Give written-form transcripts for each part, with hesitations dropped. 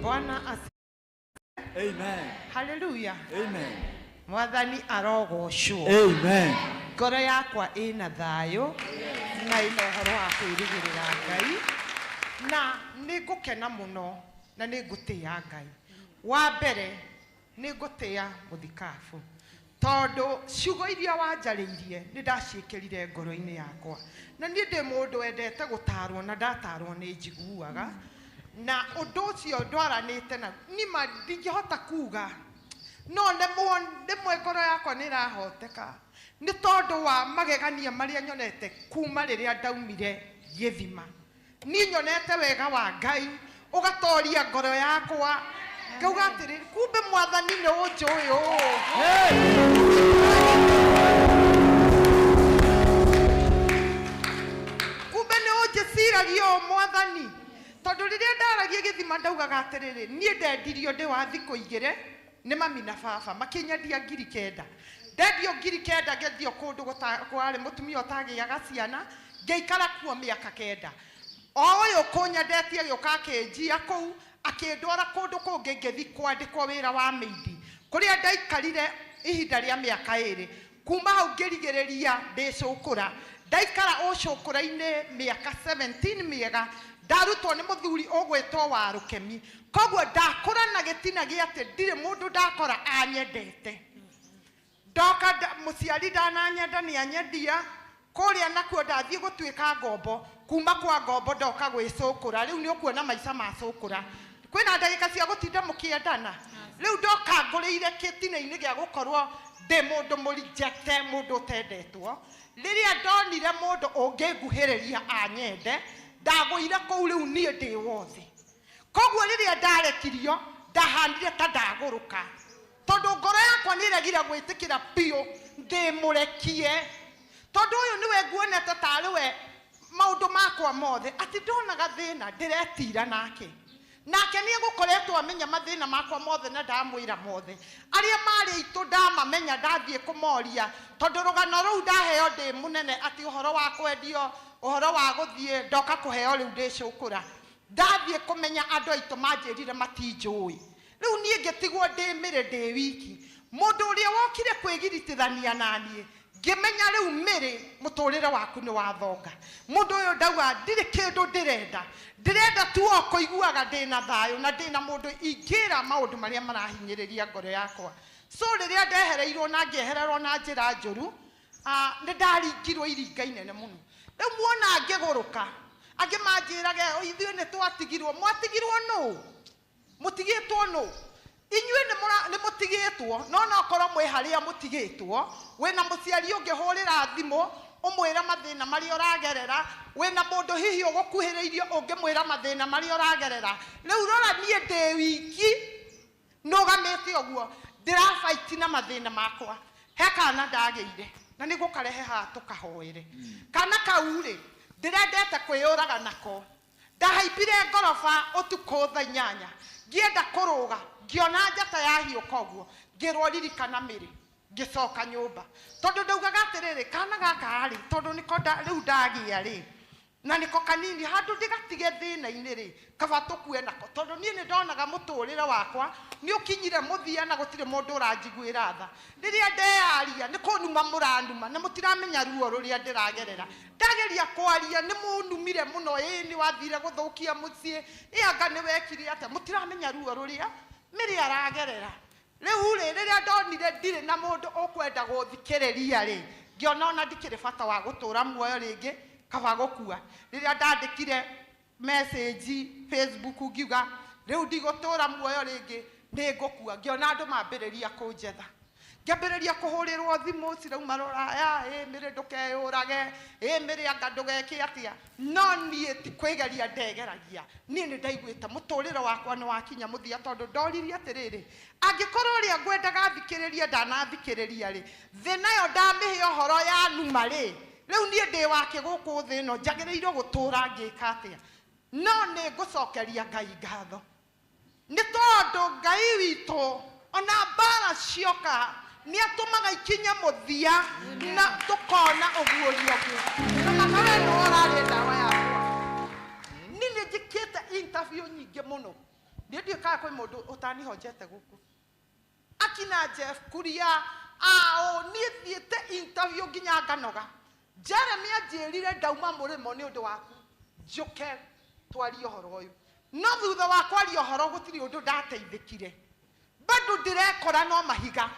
Bwana asi. Amen. Haleluya. Amen. Mwathani arogocwo. Amen. Ngoro yakwa ĩna thayũ na ĩna ũhoro wa kwĩrĩgĩrĩra Ngai, na nĩ ngũkena mũno na nĩ ngũtĩĩa Ngai. Wa mbere nĩ ngũtĩĩa mũthikabu, tondũ ciugo iria wanjarĩirie nĩ ndaciĩkĩrire ngoro-inĩ yakwa, na niĩ ndĩ mũndũ wendete gũtarwo, na ndatarwo nĩ njiguaga, na ũndũ ũcio ndwaranĩte na nima ndingĩhota kuga, no rĩmwe ngoro yakwa nĩ ĩrahoteka nĩ tondũ wa magegania marĩa nyonete kuma rĩrĩa ndaumire gĩthima. Niĩ nyonete wega wa Ngai ũgatoria ngoro yakwa, ngauga atĩrĩrĩ, kumbe Mwathani nĩ ũnjũĩ ũũ. Kumbe nĩ ũnjĩciragia ũũ Mwathani, tondũ rĩrĩa ndaragia gĩthima ndaugaga atĩrĩrĩ, niĩ ndendirio ndĩ wa thikũ igĩrĩ nĩ mami na baba, makĩnyendia 9,000. Ndendio 9,000 ngendio kũndũ kwarĩ mũtumia ũtagĩaga ciana, ngĩikara kuo mĩaka 9. O ũyũ kũnyendetie agĩũka akĩnjia kũu, akĩndwara kũndũ kũngĩ, ngĩthiĩ kwandĩkwo wĩra wa mĩindi, kũrĩa ndaikarire ihinda rĩa mĩaka 2. Kuma hau ngĩrigĩrĩria ndĩ cũkũra, ndaikara ũcũkũra-inĩ mĩaka 17 mĩega, ndarutwo nĩ mũthuri ũgwĩtwo wa Rũkemi. Koguo ndakũra na gĩtina gĩa atĩ ndirĩ mũndũ ndakora anyendete. Ndoka mũciari ndananyenda nĩ anyendia, kũrĩa nakuo ndathiĩ gũtuĩka ngombo, kuma kwa ngombo ndoka gwĩcũkũra. Rĩu nĩ ũkuona maica ma cũkũra, kwĩna ndagĩka cia gũtinda mũkĩendana. Rĩu ndoka ngũrĩire gĩtina-inĩ gĩa gũkorwo ndĩ mũndũ mũrejecte, mũndũ ũtendetwo. Rĩrĩa ndonire mũndũ ũngĩnguhĩrĩria anyende, ndagũire kũu rĩu niĩ ndĩ wothe. Koguo rĩrĩa ndarekirio ndahanire ta ndagũrũka, tondũ ngoro yakwa nĩ ĩregire gwĩtĩkĩra biũ ndĩmũrekie, tondũ ũyũ nĩwe nguonete tarĩ we maũndũ makwa mothe, atĩ ndonaga thĩna ndĩretira nake, nake nĩ egũkoretwo amenya mathĩna makwa mothe na ndamwĩra mothe. Arĩa marĩ aitũ ndamamenya, ndathiĩ kũmoria, tondũ rũgano rũu ndaheo ndĩ mũnene, atĩ ũhoro wa kwendio, ũhoro wa gũthiĩ ndoka kũheo rĩu ndĩ cũkũra. Ndathiĩ kũmenya andũ aitũ manjĩrire matinjũĩ. Rĩu niĩ ngĩtigwo ndĩ mĩrĩ ndĩ wiki. Mũndũ ũrĩa wokire kwĩgiritithania naniĩ, ngĩmenya rĩu mĩrĩ mũtũrĩre waku nĩ wathonga. Mũndũ ũyũ ndauga ndirĩ kĩndũ ndĩrenda, ndĩrenda tu o kũiguaga ndĩna thayũ na ndĩna mũndũ ingĩra maũndũ marĩa marahinyĩrĩria ngoro yakwa. So rĩrĩa ndehereirwo na ngĩehererwo na njĩra njũru, nĩ ndaringirwo iringa inene mũno. Rĩu muona ngĩgũrũka, angĩ manjĩrage ithuĩ nĩ twatigirwo. Mwatigirwo nũ? Mũtigĩtwo nũ? Inyuĩ nĩ mũtigĩtwo, no nokorwo mwĩ harĩa mũtigĩtwo, wĩna mũciari ũngĩhũrĩra thimũ ũmwĩre mathĩna marĩa ũragerera, wĩna mũndũ hihi ũgũkuhĩrĩirie ũngĩmwĩra mathĩna marĩa ũragerera. Rĩu rora niĩ ndĩ wiki nũgamĩte ũguo, ndĩrabaiti na mathĩna makwa. He kana ndagĩire na nĩ ngũkarehe haha tũkahoere. Kana kau rĩ, ndĩrendete kwĩyũraga nako. Ndahaimbire ngoroba ũtukũ thaa 8, ngĩenda kũrũga, ngĩona njata yahiũka ũguo, ngĩrwo ririkana mĩrĩ, ngĩcoka nyũmba. Tondũ ndaugaga atĩrĩrĩ, kana gaka rĩ, tondũ nĩko rĩu ndagĩa rĩ, na nĩko kanini, handũ ndĩgatige thĩna-inĩ rĩ, kaba tũkue nako. Tondũ niĩ nĩ ndonaga mũtũrĩre wakwa nĩ ũkinyire mũthia na gũtirĩ mũndũ ũranjiguĩra tha. Rĩrĩa ndeyaria nĩ kũnuma mũranuma na mũtiramenya ruo rũrĩa ndĩragerera. Ndageria kwaria nĩ mũnumire mũno, ĩĩ nĩ wathire gũthũkia mũciĩ, ĩ anga nĩ wekire atĩa, mũtiramenya ruo rũrĩa mĩrĩ aragerera. Rĩu rĩ, rĩrĩa ndonire ndirĩ na mũndũ ũkwenda gũthikĩrĩria rĩ, ngĩona ona ndikĩrĩ bata wa gũtũra muoyo rĩngĩ, kaba gũkua. Rĩrĩa ndandĩkire message Facebook ngiuga rĩu ndigũtũra muoyo rĩngĩ, nĩ ngũkua, ngĩona andũ mambĩrĩria kũnjetha. Ngĩambĩrĩria kũhũrĩrwo thimũ cirauma rũraya, ĩ mĩrĩ ndũkeyũrage, ĩ mĩrĩ anga ndũgeke atĩa. No niĩ ti kwĩgeria ndegeragia, niĩ nĩ ndaiguĩte mũtũrĩre wakwa nĩ wakinya mũthia, tondũ ndoririe atĩrĩrĩ, angĩkorwo ũrĩa ngwendaga thikĩrĩrie ndanathikĩrĩria rĩ, thĩ nayo ndamĩhe ũhoro ya numa rĩ, rĩu niĩ ndĩ wake gũkũ thĩ ĩno, njagĩrĩirwo gũtũra ngĩka atĩa? No nĩ ngũcokeria Ngai ngatho, nĩ tondũ Ngai witũ ona mbara cioka nĩ atũmaga ikinye mũthia na tũkona ũguũrio ũngĩ. Na mama we nĩwe ũrarĩ ndawa yakwa. Niĩ nĩ njĩkĩte interview nyingĩ mũno. Niĩ ndiũĩ kana kwĩ mũndũ ũtanihonjete gũkũ. Akina Jeff Kuria ao niĩ thiĩte interview nginya nganoga. Jeremy anjĩrire ndauma mũrĩmo nĩ ũndũ waku njũke twarie ũhoro ũyũ, no thutha wa kwaria ũhoro gũtirĩ ũndũ ndateithĩkire, bado ndĩrekora no mahiga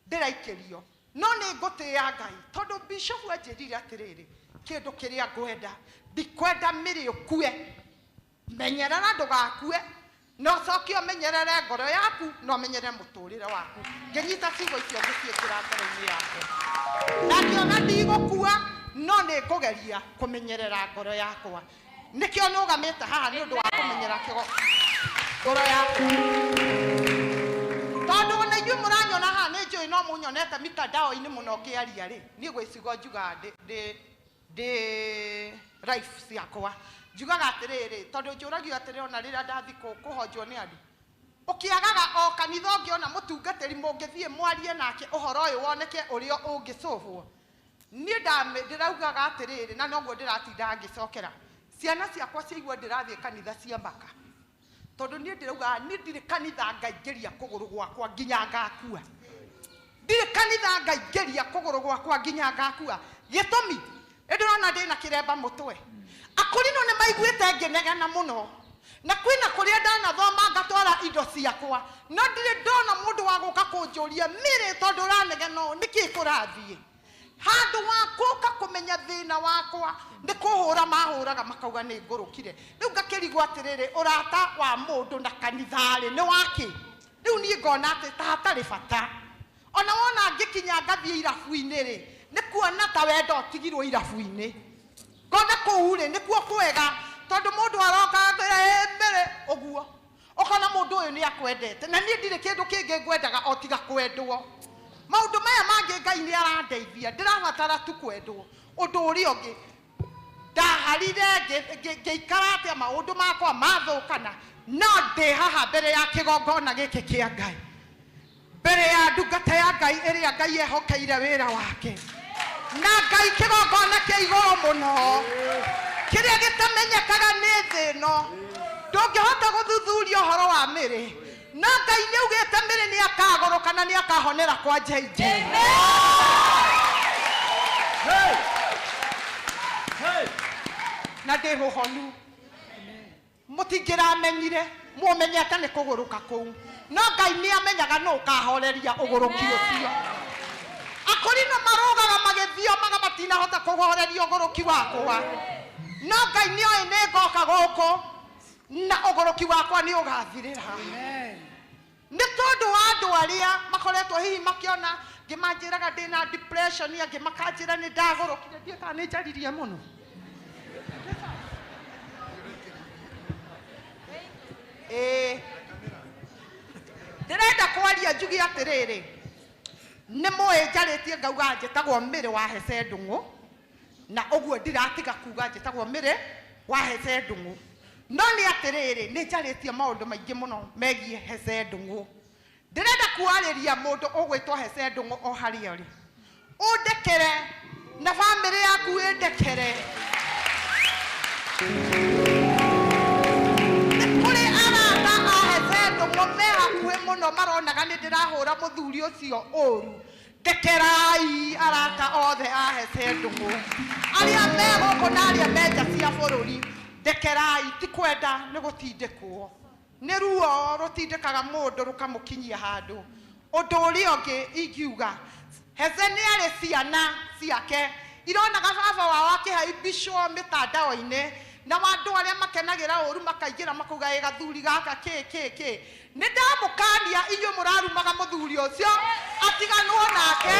ndĩraikĩrio, no nĩ ngũtĩĩa Ngai tondũ bishop anjĩrire atĩrĩrĩ, kĩndũ kĩrĩa ngwenda ndikwenda mĩrĩ ũkue, menyerera ndũgakue, na ũcoke ũmenyerere ngoro yaku na ũmenyerere mũtũrĩre waku. Ngĩnyita ciugo icio ngĩciĩkĩra ngoro-inĩ yakwa na ngĩona ndigũkua, no nĩ ngũgeria kũmenyerera ngoro yakwa. Nĩkĩo nũgamĩte haha nĩ ũndũ wa kũmenyera ngoro yakwa, tondũ ona inyuĩ mũranyona haha nĩ njũĩ no mũnyonete mitandao-inĩ mũno ngĩaria rĩ, niĩ gwĩ ciugo njugaga ndĩ ndĩ life ciakwa, njugaga atĩrĩrĩ, tondũ njũragio atĩrĩ, ona rĩrĩa ndathi kũhonjwo nĩ andũ, ũkĩagaga o kanitha ũngĩona mũtungatĩri mũngĩthiĩ mwarie nake ũhoro ũyũ woneke ũrĩa ũngĩcũbwo. Niĩ ndĩraugaga atĩrĩrĩ, na noguo ndĩratinda ngĩcokera ciana ciakwa ciaigua ndĩrathiĩ kanitha cia maka, tondũ niĩ ndĩraugaga niĩ ndirĩ kanitha ngaingĩria kũgũrũ gwakwa nginya ngakua, ndirĩ kanitha ngaingĩria kũgũrũ gwakwa nginya ngakua. Gĩtũmi nĩndĩrona ndĩna kĩremba mũtwe, akũrinũ nĩ maiguĩte ngĩnegena mũno, na kwĩna kũrĩa ndanathoma ngatwara indo ciakwa, no ndirĩ ndona mũndũ wa gũka kũnjũria mĩrĩ tondũ ũranegena ũũ nĩkĩ kũrathiĩ. Handũ wa gũka kũmenya thĩna wakwa nĩ kũhũra mahũraga makauga nĩ ngũrũkire. Rĩu ngakĩrigwo atĩrĩrĩ, ũrata wa mũndũ na kanitha-rĩ nĩ wakĩ? Rĩu niĩ ngona atĩ ta hatarĩ bata. Ona wona ngĩkinya ngathiĩ irabu-inĩ rĩ, nĩ kuona ta wendo ũtigirwo irabu-inĩ, ngona kũu rĩ nĩkuo kwega, tondũ mũndũ aroka akwĩra ĩ mbere ũguo, ũkona mũndũ ũyũ nĩ akwendete, na niĩ ndirĩ kĩndũ kĩngĩ ngwendaga o tiga kwendwo. Maũndũ maya mangĩ Ngai nĩ arandeithia, ndĩrabatara tu kwendwo. Ũndũ ũrĩa ũngĩ ndaharire ngĩikara atĩa maũndũ makwa mathũkana, no ndĩ haha mbere ya kĩgongona gĩkĩ kĩa Ngai, mbere ya ndungata ya Ngai ĩrĩa Ngai ehokeire wĩra wake, na Ngai kĩgongona kĩa igũrũ mũno kĩrĩa gĩtamenyekaga nĩ thĩ ĩno, ndũngĩhota gũthuthuria ũhoro wa mĩrĩ, no Ngai nĩ augĩte mĩrĩ nĩ akagũrũka na nĩ akahonera kwa JJ. Hey! Hey! Na ndĩ mũhonu, mũtingĩramenyire mũmenyete nĩ kũgũrũka kũu, no Ngai nĩ amenyaga nũ ũkahoreria ũgũrũki ũcio. Akũrinũ marũgaga magĩthiomaga matinahota kũhoreria ũgũrũki wakwa, no Ngai nĩ oĩ nĩ ngoka gũkũ na ũgũrũki wakwa nĩ ũgathirĩra. Nĩ tondũ wa andũ arĩa makoretwo hihi makĩona ngĩmanjĩraga ndĩna depression, angĩ makanjĩra nĩ ndagũrũkire, ndiũĩ kana nĩ njaririe mũno. Ĩĩ, ndĩrenda kwaria njuge atĩrĩrĩ, nĩ mũĩ njarĩtie ngauga njĩtagwo Mĩrĩ wa Hece Ndung'u, na ũguo ndiratiga kuga njĩtagwo Mĩrĩ wa Hece Ndung'u, no nĩ atĩrĩrĩ, nĩ njarĩtie maũndũ maingĩ mũno megiĩ Hece Ndung'u. Ndĩrenda kwarĩria mũndũ ũgwĩtwo Hece Ndung'u o harĩa ũrĩ, ũndekere na bamĩrĩ yaku ĩndekere. Nĩ kũrĩ arata a Hece Ndung'u me hakuhĩ mũno maronaga nĩ ndĩrahũra mũthuri ũcio ũru. Ndekerai arata othe a Hece Ndung'u arĩa me gũkũ na arĩa me nja cia bũrũri, ndekerai, ti kwenda nĩ gũtindĩkwo, nĩ ruo rũtindĩkaga mũndũ rũkamũkinyia handũ. Ũndũ ũrĩa ũngĩ ingiuga, Hece nĩ arĩ ciana ciake ironaga baba wao akĩhaimbicwo mĩtandao-inĩ, na andũ arĩa makenagĩra ũru makaingĩra makauga ĩ gathuri gaka kĩ kĩ kĩ. Nĩ ndamũkania inyuĩ mũrarumaga mũthuri ũcio atiganwo nake,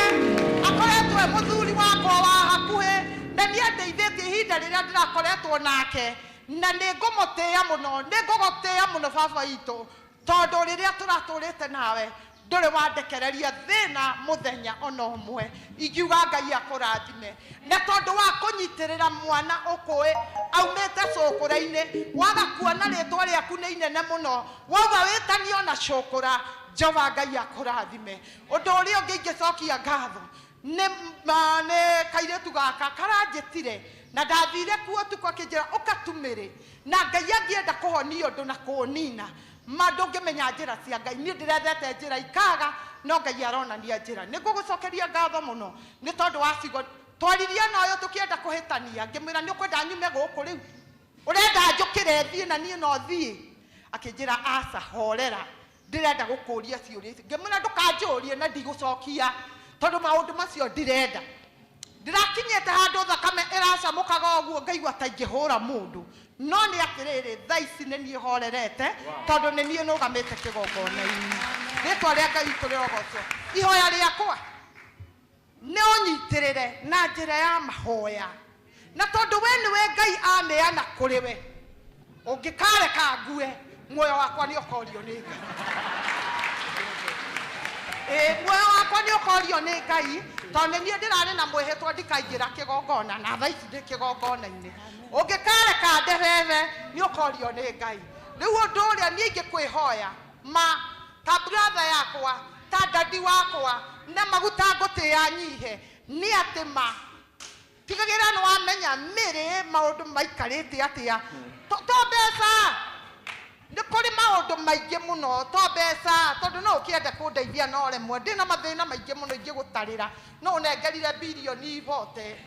akoretwo e mũthuri wakwa wa hakuhĩ na nĩ andeithĩtie ihinda rĩrĩa ndĩrakoretwo nake, na nĩ ngũmũtĩĩa mũno, nĩ ngũgũtĩĩa mũno baba witũ, tondũ rĩrĩa tũratũrĩte nawe ndũrĩ wandekereria thĩna mũthenya ona ũmwe. Ingiuga Ngai akũrathime na tondũ wa kũnyitĩrĩra mwana ũkũĩ aumĩte cũkũra-inĩ, waga kuona rĩtwa rĩaku nĩ inene mũno, wauga wĩtanio na cũkũra, Jehova Ngai akũrathime. Ũndũ ũrĩa ũngĩ ingĩcokia ngatho nĩ kairĩtu gaka karanjĩtire na ndathire kuo ũtukũ akĩnjĩra ũkatumĩrĩ, na Ngai angĩenda kũhonia ũndũ na kũũnina Ma ndũngĩmenya njĩra cia Ngai. Niĩ ndĩrethete njĩra ikaga, no Ngai aronania njĩra. Nĩ ngũgũcokeria ngatho mũno nĩ tondũ wa ciugo twaririe na ũyũ tũkĩenda kũhĩtania. Ngĩmwĩra nĩ ũkwenda nyume gũkũ rĩu, ũrenda njũkĩre thiĩ na niĩ no thiĩ. Akĩnjĩra aca, horera, ndĩrenda gũkũria ciũria ici. Ngĩmwĩra ndũkanjũrie na ndigũcokia, tondũ maũndũ macio ndirenda. Ndĩrakinyĩte handũ thakame ĩracamũkaga ũguo ngaigua ta ingĩhũra mũndũ, no nĩ atĩrĩrĩ, thaa ici nĩ niĩ horerete, tondũ nĩ niĩ nũgamĩte kĩgongona-inĩ. Rĩtwa rĩa Ngai witũ rĩrogocwo. Ihoya rĩakwa nĩ ũnyitĩrĩre na njĩra ya mahoya, na tondũ we nĩwe Ngai aneana kũrĩ we, ũngĩkareka ngue, muoyo wakwa nĩ ũkorio nĩ Ngai. Ĩĩ, muoyo wakwa nĩ ũkorio nĩ Ngai, tondũ nĩ niĩ ndĩrarĩ na mwĩhĩtwa ndikaingĩra kĩgongona, na thaa ici ndĩ kĩgongona-inĩ. Ũngĩkareka nderere, nĩ ũkorio nĩ Ngai. Rĩu ũndũ ũrĩa niĩ ingĩkwĩhoya ma, ta brother yakwa, ta dadi wakwa, na maguta ngũtĩĩa nyihe, nĩ atĩ ma tigagĩrĩra nĩ wamenya mĩrĩ maũndũ maikarĩte atĩa. To mbeca, nĩ kũrĩ maũndũ maingĩ mũno, to mbeca, tondũ no ũkĩende kũndeithia no ũremwo. Ndĩna mathĩna maingĩ mũno ingĩgũtarĩra, no ũnengerire birioni ibote.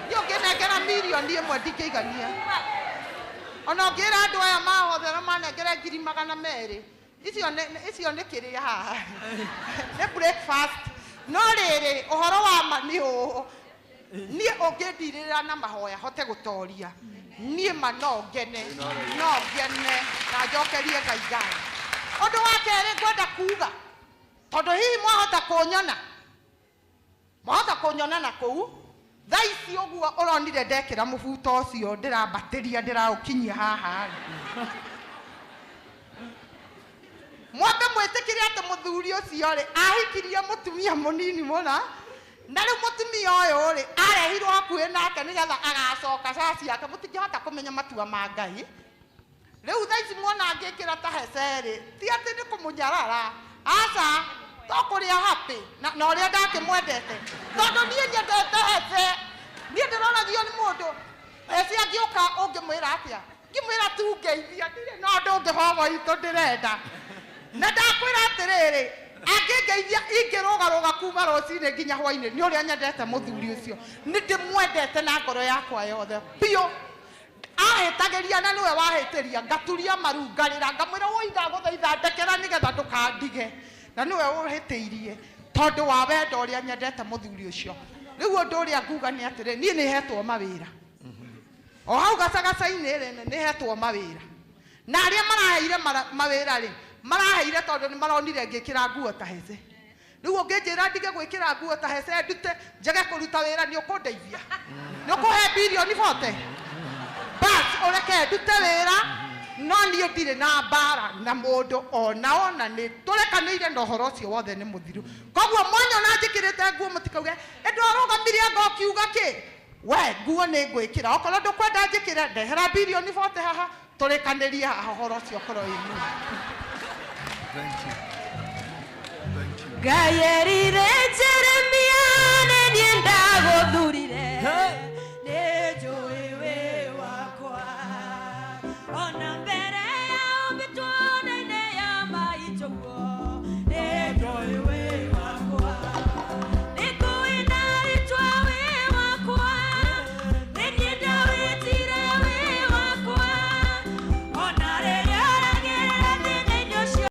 Niĩ ũngĩnengera mirioni ĩmwe ndingĩigania. Ona ũngĩra andũ aya mahothera manengere 200,000, icio icio nĩ kĩrĩa haha, nĩ breakfast. No rĩrĩ, ũhoro wa ma nĩ ũũ, niĩ ũngĩndirĩrĩra na mahoya hote gũtoria, niĩ ma no ngene, no ngene na njokerie Ngai ngatho. Ũndũ wa kerĩ ngwenda kuga, tondũ hihi mwahota kũnyona, mwahota kũnyona na kũu thaa ici ũguo ũronire ndekĩra mũbuto ũcio ndĩrambatĩria ndĩraũkinyia haha rĩ, mwambe mwĩtĩkĩre atĩ mũthuri ũcio rĩ ahikirie mũtumia mũnini mũno, na rĩu mũtumia ũyũ rĩ arehirwo hakuhĩ nake nĩgetha agacoka caci yake. Mũtingĩhota kũmenya matua ma Ngai. Rĩu thaa ici muona ngĩkĩra ta hece rĩ, ti atĩ nĩ kũmũnyarara, aca, to kũrĩa happy na ũrĩa ndakĩmwendete, tondũ niĩ nyendete hece. Niĩ ndĩroragio nĩ mũndũ hece angĩũka, ũngĩmwĩra atĩa? Ngĩmwĩra tu ngeithia, ndirĩ na ũndũ ũngĩ baba witũ ndĩrenda. Na ndakwĩra atĩrĩrĩ, angĩngeithia ingĩrũgarũga kuma rũcinĩ nginya hwainĩ nĩ ũrĩa nyendete mũthuri ũcio. Nĩ ndĩmwendete na ngoro yakwa yothe biũ. Ahĩtagĩria na nĩwe wahĩtĩria, ngaturia maru ngarĩra, ngamwĩra woi ndagũthaitha ndekera nĩgetha ndũkandige, na nĩwe ũhĩtĩirie, tondũ wa wendo ũrĩa nyendete mũthuri ũcio. Rĩu ũndũ ũrĩa nguga nĩ atĩrĩ, niĩ nĩ hetwo mawĩra o hau gacagaca-inĩ rĩ, nĩ hetwo mawĩra, na arĩa maraheire mawĩra rĩ, maraheire tondũ nĩ maronire ngĩkĩra nguo ta hece. Rĩu ũngĩnjĩra ndige gwĩkĩra nguo ta hece, ndute njage kũruta wĩra, nĩ ũkũndeithia? Nĩ ũkũhe birioni bote? But ũreke ndute wĩra, no niĩ ndirĩ na mbara na mũndũ ona ona, nĩ tũrekanĩire na ũhoro ũcio wothe nĩ mũthiru. Koguo mwanyona njĩkĩrĩte nguo, mũtikauge ĩndũ arũgamire anga ũkiuga kĩ. We nguo nĩ ngwĩkĩra, okorwo ndũkwenda njĩkĩre, ndehera birioni bote haha, tũrĩkanĩrie haha, ũhoro ũcio ũkorwo wĩ mwega. Thank you. Thank you. Ngai erire Jeremia.